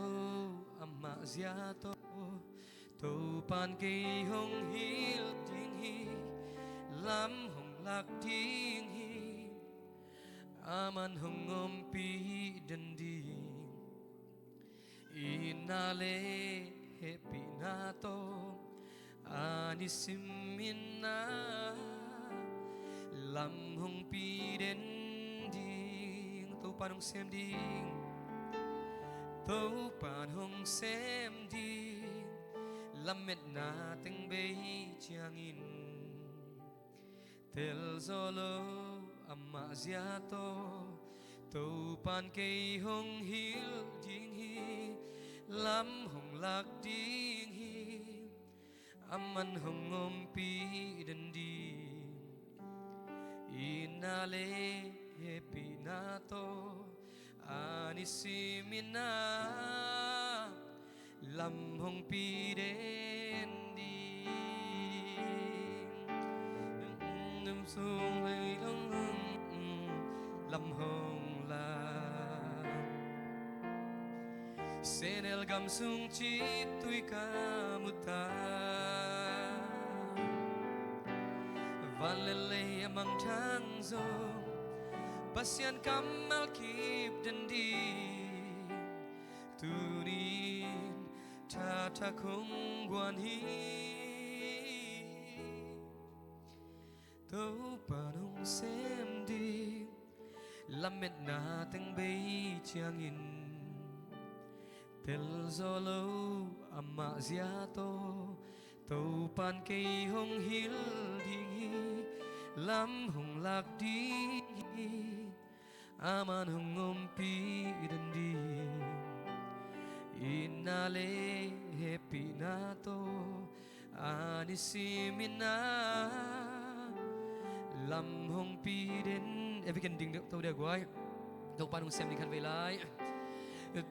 amah zia tawh Topan kei hong hilh ding hi. Lam hong lak ding hi. Aman hong ompih den ding. Itna le hehpihna tawh a nisim in ah lam hong pi den ding. Topan hong sem ding. Topan hong sem ding. Lametna teng bei ciangin telzaw lo amah zia tawh Topan kei hong hilh ding hi. Lam hong lak ding hi. Aman hong ompih den ding. Itna le hehpihna tawh a nisim in ah lam hong pi den ding. Gam sung leilung lam hong la. Senel gam sung cip tui ka mu ta. Van le lei a mangthang zong Pasian kammal kip den ding. Tunin thathak hong guan hi. Topan hong sem ding. Lametna teng bei ciangin telzaw lo amah zia tawh Topan kei hong hilh ding hi. Lam hong lak ding hi. Aman hong ompih den ding. Itna le hehpihna tawh a nisim in a lam hong pi den. Eviken ding to dia guai. Topa nong sem ding khat vei lai.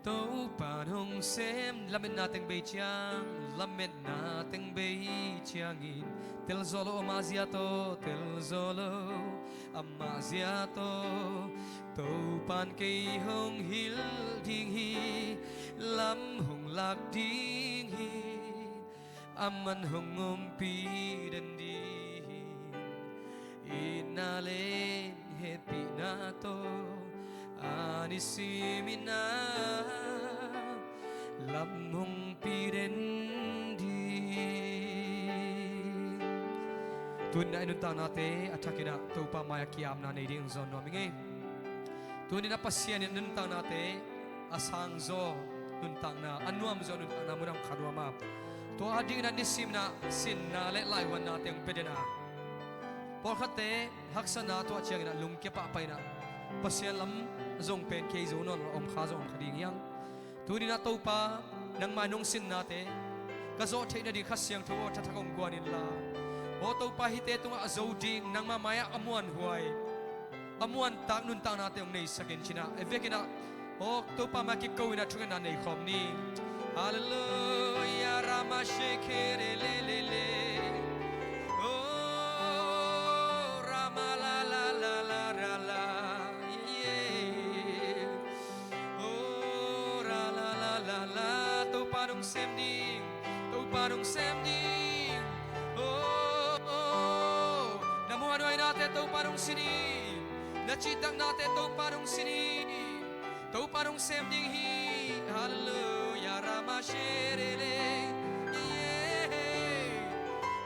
Topa nong sem, lametna teng bei ciang, lametna teng bei ciangin telzaw lo amah zia tawh, telzaw lo amah zia tawh, Topan kei hong hilh ding hi, lam hong lak ding hi, aman hong ompih den ding hi. Itna le hehpihna tawh a nisim in a lam hong pi den ding. Tuni-in ah i nuntaknate a thakin ah Topa mai-ah ki-apna nei ding zawn nuam ing ei. Tuni-in ah Pasian in nuntaknate a sangzaw nuntakna, a nuamzaw nuntakna munah hong kha nuam a, tua adingin ah nisimin ah sinna le laivuanna teng pia den a, pawlkhatte haksatna tuah ciangin ah lungkia pahpah in ah Pasian lam zong pen kei zo nawn lo, om kha zong om kha ding hi hang. Tuni-in ah Topa, nangmah in nong sinnate ka zawh theih nading Kha Siangtho aw, thathak hong guan inla, aw Topa, hihte tungah a zo ding, nangmah mai-ah a muanhuai, a muantak nuntaknate hong neisak in, ci-in ah, ei vekin ah, aw Topa mai-ah kiko in ah thungetna nei khawm ni. Halleluia, rama shekere le le le. Oh, rama la la la la ra la. Yeah, yeah. Oh, ra la la la la, Topa nong sem ding, Topa nong sem ding. Oh, oh, na muanhuainate Topa nong sin hi, na cihtaknate Topa nong sin hi, Topa nong sem ding hi. Halleluia, rama sherele. Yeah.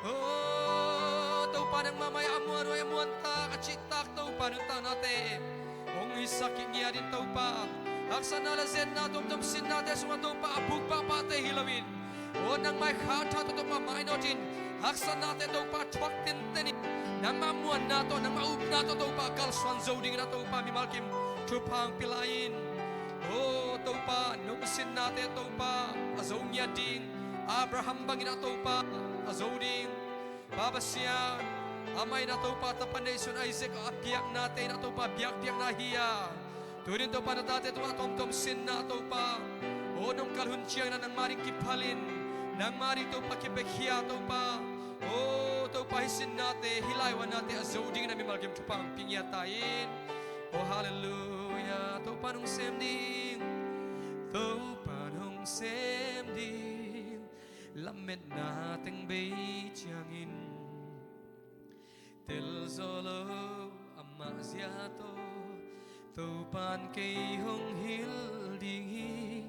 Oh, Topa nangmah mai-ah a muanhuai, a muantak, a cihtak Topa nuntaknate hong hisak kik ngiat in Topa. Haksatna le zenna tuamtuam sinnate sungah Topa a buk pahpahte hi loin, aw nang mai-ah kha tha tawh Topa mainawt in, haksatnate Topa thuak tenten in, nangmah muanna tawh, nangmah upna tawh Topa kalsuan zo dingin ah Topa mimal kim thupha hong pia lai in. Aw Topa, nong sinnate Topa a zo ngiat ding, Abraham bangin ah Topa a zo ding. Pa Pasian, amah in ah Topa tapa neihsun Isaac a piaknate in ah Topa biakpiakna hi a, tuni-in Topa na tate tungah tuamtuam sinna Topa, aw nong kal hun ciangin ah nangmah ding kiphal in, nangmah ding Topa kipiakhia Topa, aw Topa hih sinnate, hih laivuannate a zo dingin ah mimal kim thupha hong pia ngiat ta in. Aw halleluia, Topa nong sem ding, Topa nong sem ding. Lametna teng bei ciangin telzaw lo amah zia tawh, Topan kei hong hilh ding hi,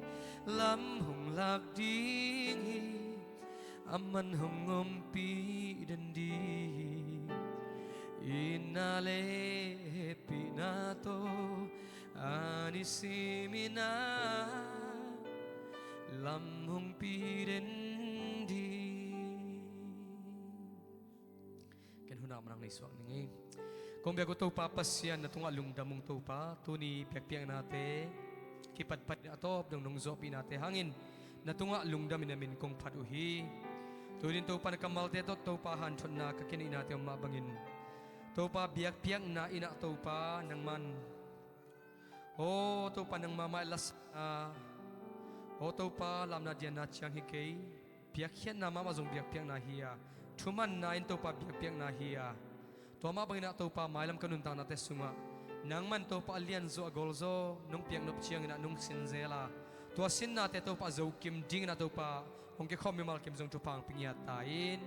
lam hong lak ding hi, aman hong ompih den ding hi. Itna le hehpihna tawh a nisimin ah lam hong pi den ding. Ken hun a manang nei suak ning ei. Kong biak uh Topa Pasian, na tungah lungdam ung Topa, tuni biakpiaknate kipatpah in a tawp dong nong zawhpihnate hangin na tungah lungdam in na min kong phat uh hi. Tuni-in Topa na kammalte tawh Topa hanthotna ka kineih nate om mah bangin Topa biakpiakna in ah Topa nangman, aw Topa nangmah mai-ah lasakna, aw Topa lamna dianna ciang hi kei, biakkhiatna mahmah zong biakpiakna hi a, thumanna in Topa biakpiakna hi a, tua mah bangin ah Topa mailam ka nuntaknate sungah nangman Topa a lianzaw a golzaw nong piaknop ciangin ah nong sin zel a, tua sinnate Topa a zo kim dingin ah Topa hong kikhawm mimal kim zong thupha hong pia ngiat ta in.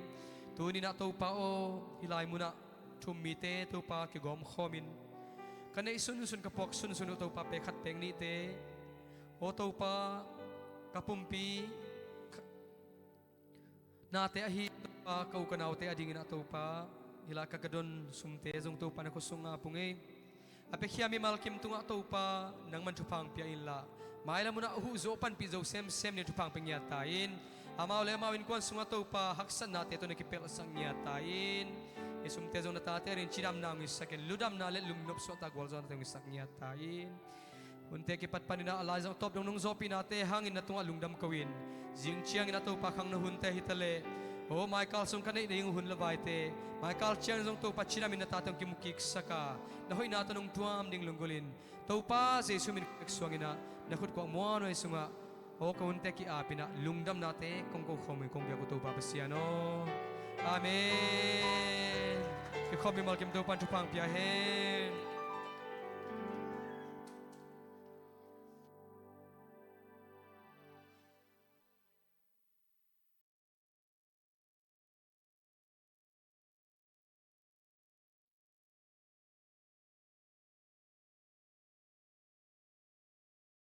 Tuni-in ah Topa aw, hih lai munah thu-um mite Topa kigawm khawmin, ka neih sunsun, ka puak sunsun uh Topa pek khat pek nihte, aw Topa, ka pumpi nate ahi Topa, ka u ka naute adingin ah Topa, hih lai ka, ka don sumte zong Topa na khut sungah ap ung ei. A piakhia mimal kim tungah Topa nangman thupha hong pia inla, mailam munah huhzawh panpih zo semsem ni, thupha hong pia ngiat ta in. Amau le amau innkuan sungah Topa haksatnate tawh na kipelhsak ngiat ta in. Hih sumte zong na tate adingin cidamna hong hisak in, ludamna le lungnop suahtak gualzawhnate hong hisak ngiat ta in. Hunte kipat panin ah a lai zong a tawp dong nong zawhpihnate hangin na tungah lungdam ko-in, zing ciangin ah Topa khang na hunte hi ta leh, aw, maikal sung ka neih nading hun le vaite maikal ciangin zong Topa cinamin na tate hong kimu kiksak a, na hoihna tawh nong tuam ding lunggulhin Topa Jesu min kiksuangin ah na khutkuak muanhuai sungah, aw, ka hunte ki-apin ah lungdamnate kong ko khawm uh hi, kong biak uh Topa Pasian aw. Amen. Kikhawm mimal kim, Topa in thupha hong pia hen.